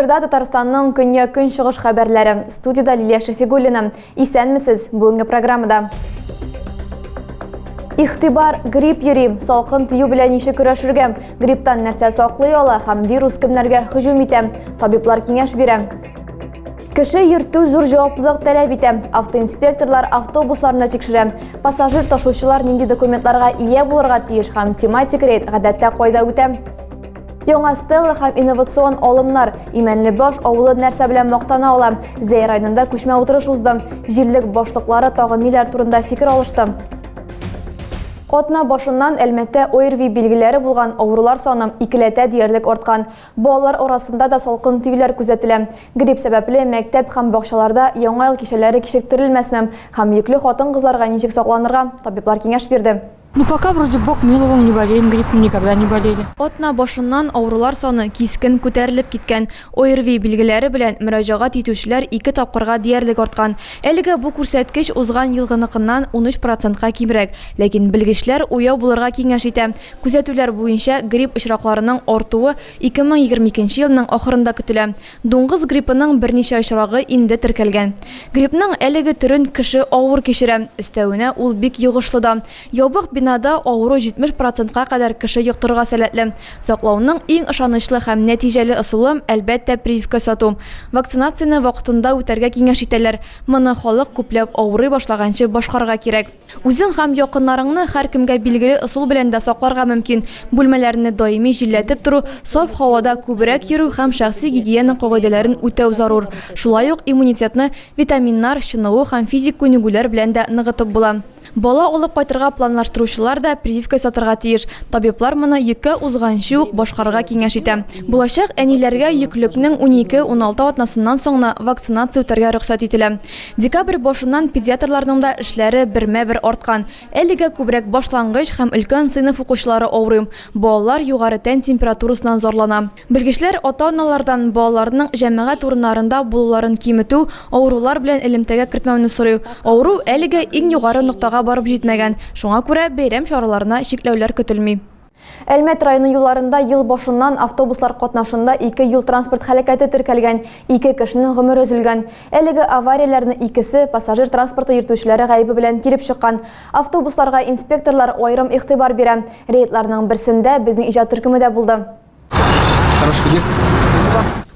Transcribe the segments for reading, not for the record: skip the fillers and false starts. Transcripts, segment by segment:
Эфирда Татарстанның көньяк-көнчыгыш хәбәрләре. Студиядә Лилия Шәфигуллина. Исәнмесез, бүгенге программада. Игътибар, грипп йөри. Салкын тию белән ничек көрәшергә? Грипптан нәрсә саклый ала һәм вирус кемнәргә һөҗүм итә? Табиблар киңәш бирә. Кеше йөртү зур җаваплылык таләп итә. Автоинспекторлар автобусларны тикшерә. Пассажир ташучылар нинди документларга ия булырга тиеш һәм тематик рейд гадәттә кайда үтә? Яңа стела һәм инновацион алымнар. Имәнлебаш авылы нәрсә белән мактана ала? Зәй районында күчмә утырыш узды. Җирлек башлыклары тагын ниләр турында фикер алышты? Атна башыннан Әлмәттә ОРВИ билгеләре булган авырулар саны икеләтә диярлек арткан. Балалар арасында да салкын тиюләр күзәтелә. Грипп сәбәпле мәктәп һәм бакчаларда Яңа ел кичәләре кичектерелмәсме? Һәм йөкле хатын-кызларга ничек сакланырга? Табиблар киңәш бирде. Ну пока вроде бог миловал, не болеем гриппом, никогда не болели. Атна башыннан авырулар саны кискен күтәрелеп киткән. ОРВИ билгеләре белән мөрәҗәгать итүчеләр ике тапкырга диярлек арткан. Әлегә бу күрсәткеч узган елгыныкыннан 13 процентка кимрәк. Ләкин белгечләр уяу булырга киңәш итә. Күзәтүләр буенча, грипп очракларының артуы 2022 елның ахырында көтелә. Дуңгыз гриппының берничә очрагы инде теркәлгән. Гриппның әлеге төрен кеше авыр кичерә, өстәвенә, ул бик йогышлы да. Ябык бинада авыру 70 процентка кадәр кеше йоктырырга сәләтле. Саклауның иң ышанычлы һәм нәтиҗәле ысулы, әлбәттә, прививка ясату. Вакцинацияне вакытында үтәргә киңәш итәләр. Моны халык күпләп авырый башлаганчы башкарырга кирәк. Үзең һәм якыннарыңны һәркемгә билгеле ысул белән дә сакларга мөмкин. Бүлмәләрне даими җилләтеп тору, саф һавада күбрәк йөрү һәм шәхси гигиена кагыйдәләрен үтәү зарур. Шулай ук иммунитетны витаминнар, чыныгу һәм физик күнегүләр белән дә ныгытып була. Бала алып кайтырга планлаштыручылар да прививка ясатырга тиеш. Табиблар моны йөккә узганчы ук башкарырга киңәш итә. Булачак әниләргә йөклекнең унике-уналты атнасыннан соң гына вакцинация үтәргә рөхсәт ителә. Декабрь башыннан педиатрларның да эшләре бермә-бер арткан. Әлегә күбрәк башлангыч һәм өлкән сыйныф укучылары авырый. Балалар югары тән температурасыннан зарлана. Белгечләр ата-аналардан балаларының җәмәгать урыннарында булуларын киметү, авырулар белән элемтәгә кертмәүне сорый. Авыру әлегә иң югары ноктага барып җитмәгән, шуңа күрә бәйрәм чараларына чикләүләр көтелми. Әлмәт районы юлларында ел башыннан автобуслар катнашында ике юл-транспорт һәлакәте теркәлгән, ике кешенең гомере өзелгән. Әлеге аварияләрнең икесе пассажир транспорты йөртүчеләре гаебе белән килеп чыккан. Автобусларга инспекторлар аерым игътибар бирә. Рейдларның берсендә безнең иҗат төркеме дә булды.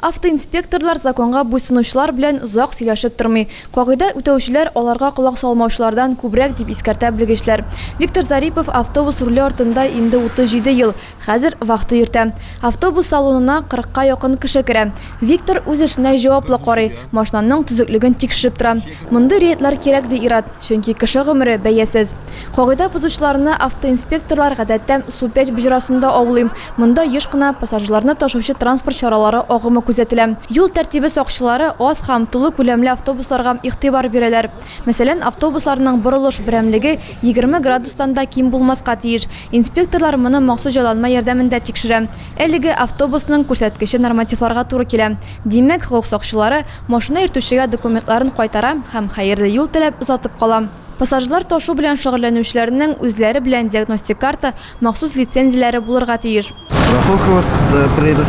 Автоинспекторлар законга буйсынучылар белән озак сөйләшеп тормый. Кагыйдә үтәүчеләр аларга колак салмаучылардан күбрәк, дип искәртә белгечләр. Виктор Зарипов автобус руле артында инде 37 ел, хәзер вахта йөртә. Автобус салонына кырыкка якын кеше керә. Виктор үз эшенә җаваплы карый, машинаның төзеклеген тикшереп тора. Мондый рейдлар кирәк, ди ир-ат, чөнки кеше гомере бәясез. Кагыйдә бозучыларны автоинспекторлар гадәттә Супять боҗрасында аулый. Монда еш кына пассажирларны ташучы транспорт чаралары агымы күзәтелә. Юл тәртибе сакчылары аз һәм тулы күләмле автобусларга игътибар бирәләр. Мәсәлән, автобусларның борылыш берәмлеге 20 градустан да ким булмаска тиеш. Инспекторлар моны махсус җайланма ярдәмендә тикшерә. Әлеге автобусның күрсәткече нормативларга туры килә. Димәк, хокук сакчылары машина йөртүчегә документларын кайтара һәм хәерле юл теләп озатып кала. Пассажирлар ташу белән шөгыльләнүчеләрнең үзләре белән диагностик карта, махсус лицензияләре булырга тиеш. Страховка вот приедет.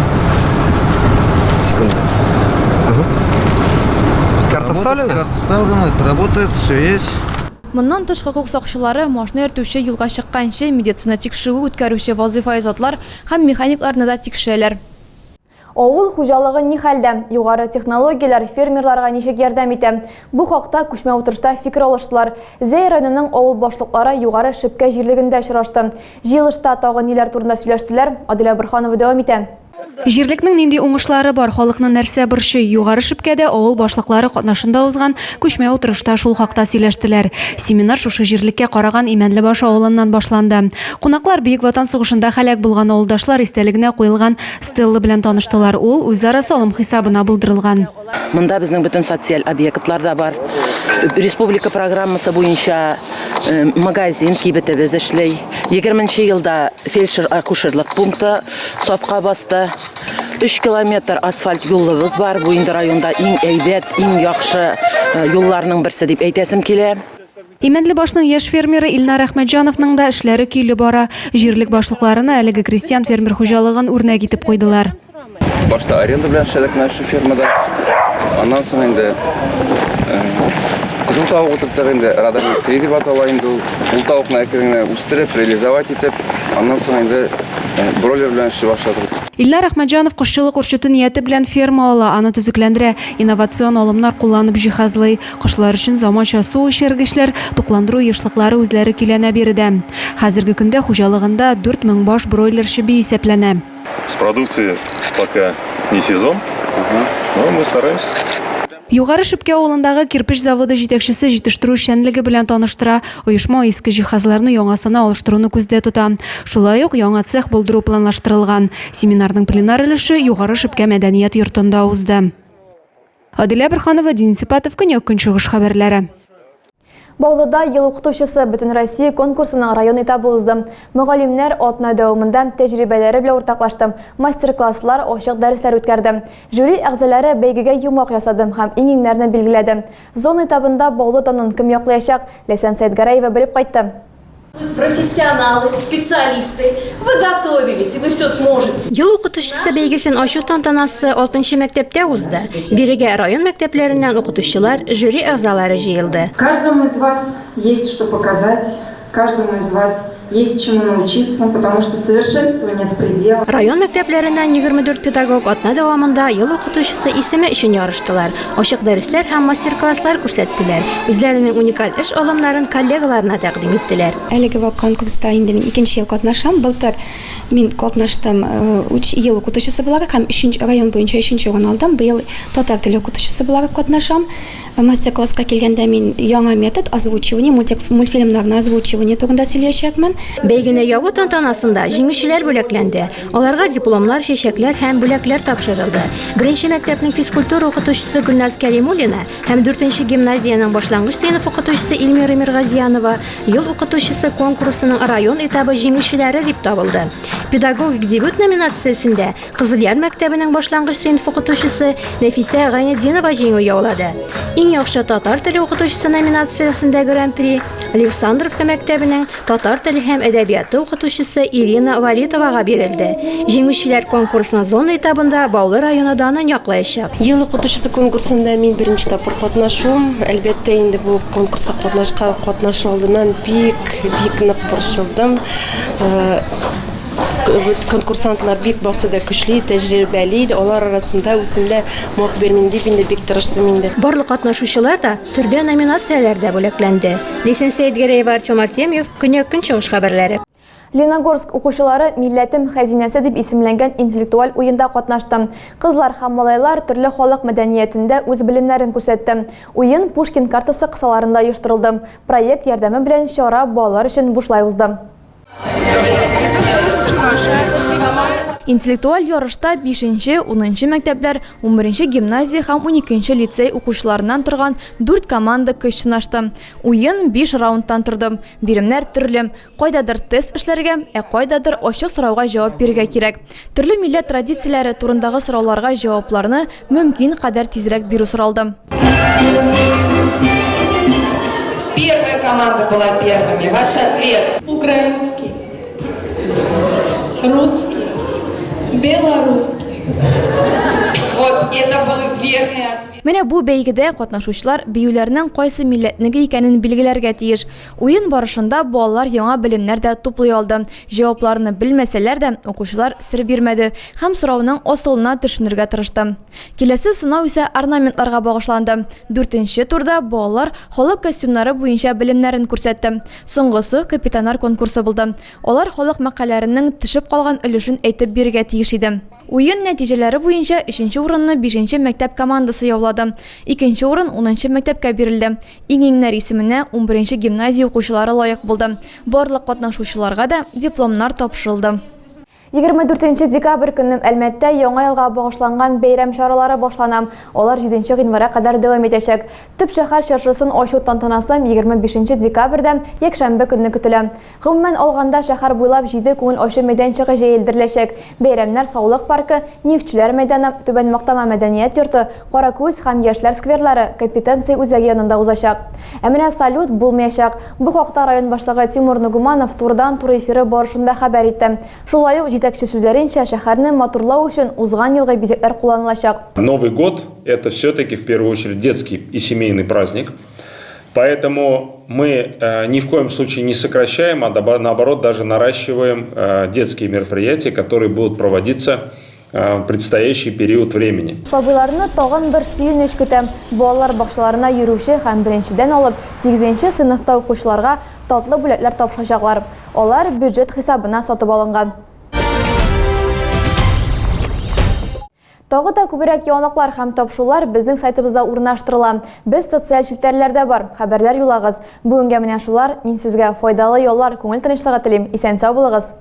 Секунду. Карта вставлена? Карта вставлена, это работает, все есть. Моннан тыш, хокук сакчылары машина йөртүче юлга чыкканчы медицина тикшерүе үткәрүче вазыйфаи затлар һәм механикларны да тикшерәләр. Авыл хуҗалыгы ни хәлдә? Югары технологияләр фермерларга ничек ярдәм итә? Бу хакта күчмә утырышта фикер алыштылар. Зәй районының авыл башлыклары Югары Шепкә җирлегендә очрашты. Җыелышта тагын ниләр турында сөйләштеләр? Адилә Борһанова дәвам итә. Җирлекнең нинди уңышлары бар, халыкны нәрсә борчый? Югары Шепкәдә авыл башлыклары катнашында узган күчмә утырышта шул хакта сөйләштеләр. Семинар шушы җирлеккә караган Имәнлебаш авылыннан башланды. Кунаклар Бөек Ватан сугышында һәлак булган авылдашлар истәлегенә куелган Стелла белән таныштылар. Ул үзара салым хисабына булдырылган. Монда безнең бөтен социаль объектлар да бар. Республика программасы буенча э, магазин, кибетебез эшли. 20 елда фельдшер-акушерлык пункты сафка басты. 3 километр асфальт юлыбыз бар. Бу инде районда иң әйбәт, иң яхшы э, юлларның берсе дип әйтәсем килә. Имәнлебашның яшь фермеры Илнар Әхмәтҗановның да эшләре көйле бара. Җирлек башлыкларына әлеге крестьян-фермер хуҗалыгын үрнәк итеп куйдылар. Башта аренда белән эшләдек менә шушы фермада. Аннан соң инде э, кызыл тавык утырттык инде, Радомир 3 дип атала инде ул. Ул тавыкны әкрен генә үстереп, реализовать итеп, аннан соң инде э, бройлер белән эшли башладык. Илнар Әхмәтҗанов кошчылык үрчетү нияте белән ферма ала, аны төзекләндерә, инновацион алымнар кулланып җиһазлый. Кошлар өчен заманча су эчергечләр, тукландыру ешлыклары үзләре көйләнә биредә. Хәзерге көндә хуҗалыгында 4000 баш бройлер чеби исәпләнә. С продукцией пока не сезон, но мы стараемся. Югары Шепкә авылындагы кирпеч заводы җитәкчесе җитештерү эшчәнлеге белән таныштыра. Оешма иске җиһазларны яңасына алыштыруны күздә тота. Шулай ук яңа цех булдыру планлаштырылган. Семинарның пленар өлеше Югары Шепкә мәдәният йортында узды. Адилә Борһанова, Денис Ипатов, Көньяк-Көнчыгыш хәбәрләре. Баулыда Ел укытучысы Бөтенроссия конкурсының район этабы узды. Мөгаллимнәр атна дәвамында тәҗрибәләре белән уртаклашты, мастер-класслар, ачык дәресләр үткәрде. Жюри әгъзалары бәйгегә йомгак ясады һәм иң-иңнәрне билгеләде. Зона этабында Баулы данын кем яклаячак, Ләйсән Сәетгәрәева белеп кайтты. Вы профессионалы, специалисты, вы готовились, и вы все сможете. Ел укытучысы бәйгесен ачу тантанасы алтынчы мәктәптә узды. Бирегә район мәктәпләреннән укытучылар, жюри әгъзалары җыелды. Каждому из вас есть что показать, каждому из вас есть чему научиться, потому что совершенству нет предела. Район мәктәпләреннән 24 педагог атна дәвамында Ел укытучысы исеме өчен ярыштылар, ачык дәресләр һәм мастер-класслар күрсәттеләр, үзләренең уникаль эш алымнарын коллегаларына тәкъдим иттеләр. Әлеге вак конкурста инде мин икенче ел катнашам. Былтыр мин катнаштым ел укытучысы буларак һәм өченче район буенча өченче урын алдым. Быел татар теле укытучысы буларак катнашам. Мастер-класска килгәндә мин яңа метод озвучивание, мультик, мультфильмнарны озвучивание турында сөйләячәкмен. Бәйгене ябу тантанасында җиңүчеләр бүләкләнде. Аларга дипломлар, чәчәкләр һәм бүләкләр тапшырылды. Беренче мәктәпнең физкультура укытучысы Гөлназ Кәлимуллина һәм дүртенче гимназиянең башлангыч сыйныф укытучысы Эльмира Миргазиянова Ел укытучысы конкурсының район этабы җиңүчеләре дип табылды. Педагогик дебют номинациясендә Кызылъяр мәктәбенең башлангыч сыйныф укытучысы Нәфисә Гайнетдинова җиңү яулады. Иң яхшы татар теле укытучысы номинациясендә гран-при Александровка мәктәбенең татар теле һәм әдәбияты укытучысы Ирина Валитовага бирелде. Җиңүчеләр конкурсның зона этабында Баулы районы данын яклаячак. Ел укытучысы конкурсында мин беренче тапкыр катнашуым. Әлбәттә инде бу конкурска катнашка катнашу алдыннан бик, бик нык борчылдым. Э, конкурсантлар бик барсы да көчле, тәҗрибәле иде. Алар арасында үзем дә мат бирмим дип инде бик тырыштым инде. Барлык катнашучылар да Төрле номинацияләрдә бүләкләнде. Лесен Сәетгәрәева, Артем Артемьев, Көньяк-Көнчыгыш хәбәрләре. Леногорск укучылары Милләтем хәзинәсе дип исемләнгән интеллектуаль уенда катнашты. Кызлар һәм малайлар төрле халык мәдәниятендә үз белемнәрен күрсәтте. Уен Пушкин картасы кысаларында оештырылды. Проект ярдәме белән чара балалар өчен бушлай узды. Интеллектуаль ярышта бишенче, унынчы мәктәпләр, унберенче гимназия һәм уникенче лицей укучыларыннан торган дүрт команда көч сынашты. Уен биш раундтан торды. Биремнәр төрле. Кайдадыр тест эшләргә, ә кайдадыр ачык сорауга җавап бирергә кирәк. Төрле милләт традицияләре турындагы сорауларга җавапларны мөмкин кадәр тизрәк бирү соралды. Первая команда была первыми. Ваш ответ. Украинский, русский, белорусский. Вот это был верный ответ. Менә бу бәйгедә катнашучылар биюләрнең кайсы милләтнеке икәнен билгеләргә тиеш. Уен барышында балалар яңа белемнәр дә туплый алды. Җавапларны белмәсәләр дә, укучылар сер бирмәде һәм сорауның асылына төшенергә тырышты. Киләсе сынау исә орнаментларга багышланды. Дүртенче турда балалар халык костюмнары буенча белемнәрен күрсәтте. Соңгысы капитаннар конкурсы булды. Алар халык мәкальләренең төшеп калган өлешен әйтеп бирергә тиеш иде. Уен нәтиҗәләре буенча өченче урынны бишенче мәктәп командасы яулады. Икенче урын унынчы мәктәпкә бирелде. Иң-иңнәр исеменә унберенче гимназия укучылары лаек булды. Барлык катнашучыларга да дипломнар тапшырылды. 24 декабрь көнне Әлмәттә Яңа елга багышланган бәйрәм чаралары башлана. Алар 7 гыйнварга кадәр дәвам итәчәк. Төп шәһәр чыршысын ачу тантанасы 25 декабрьдә, якшәмбе көнне көтелә. Гомумән алганда, шәһәр буйлап җиде күңел ачу мәйданчыгы җәелдереләчәк. Бәйрәмнәр Саулык паркы, Нефтьчеләр мәйданы, Түбән Мактама мәдәният йорты, Каракүз һәм Яшьләр скверлары, Компетенция үзәге янында узачак. Ә менә салют булмаячак. Бу хакта район башлыгы Тимур Нугуманов турыдан-туры эфиры барышында хәбәр итте. Шулай ук җитәкче. Җитәкче сүзләренчә, шәһәрне матурлау өчен узган елгы бизәкләр кулланылачак. Новый год это все-таки в первую очередь детский и семейный праздник. Поэтому мы э, ни в коем случае не сокращаем, а наоборот даже наращиваем э, детские мероприятия, которые будут проводиться э, в предстоящий период времени. Сабыйларны тагын бер сөенеч көтә. Балалар бакчаларына йөрүче һәм беренчедән алып сигезенче сыйныфта укучыларга татлы бүләкләр тапшырачаклар. Алар бюджет хисабына сатып алынган. Тагы да күбрәк яңалыклар һәм тапшырулар безнең сайтыбызда урнаштырыла. Без социаль челтәрләрдә бар. Хәбәрләр юлагыз. Бүгенгә менә шулар. Мин сезгә файдалы яллар, күңел тынычлыгы телим. Исән-сау булыгыз!